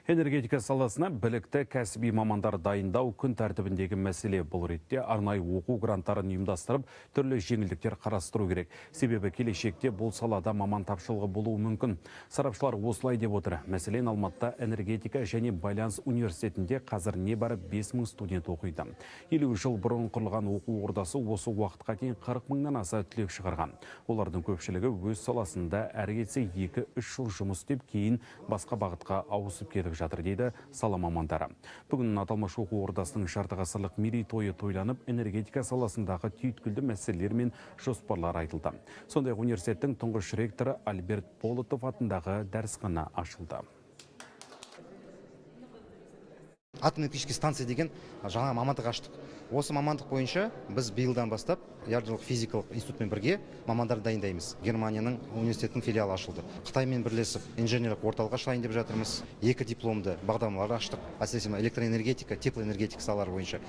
Энергетика саласына білікті кәсіби мамандар дайындау күн тәртібіндегі мәселе. Бұл ретте арнайы оқу гранттарын ұйымдастырып, түрлі жеңілдіктер қарастыру керек. Себебі келешекте бұл салада маман тапшылығы болуы мүмкін. Сарапшылар осылай деп отыр. Мәселен, Алматыда энергетика және байланыс университетінде қазір небәрі 5000 студент оқиды. 50 жыл бұрын құрылған оқу ордасы осы уақытқа дейін 40 мыңнан аса түлек шығарған. Олардың көпшілігі өз саласында әрі кетсе 2-3 жыл жұмыс істеп, кейін басқа бағытқа ауысып кетіп жатыр, дейді сала мамандары. Бүгін аталмыш оқу ордасының жарты ғасырлық мерейтойы тойланып, энергетика саласындағы түйткілді мәселелер мен жоспарлар айтылды. Сондай-ақ университеттің тұңғыш ректоры Альберт Болотов атындағы дәрісхана ашылды. Атом энергетический станция деген жаңа мамандық аштық. Осы мамандық бойынша біз биылдан бастап ядролық физикалық институтпен бірге мамандар дайындаймыз. Германияның университетінің филиалы ашылды. Қытаймен бірлесіп инженерлік орталық ашайын деп жатырмыз. 2 дипломды бағдарламалар аштық. Әсіресе электроэнергетика, теплоэнергетика салалары бойынша.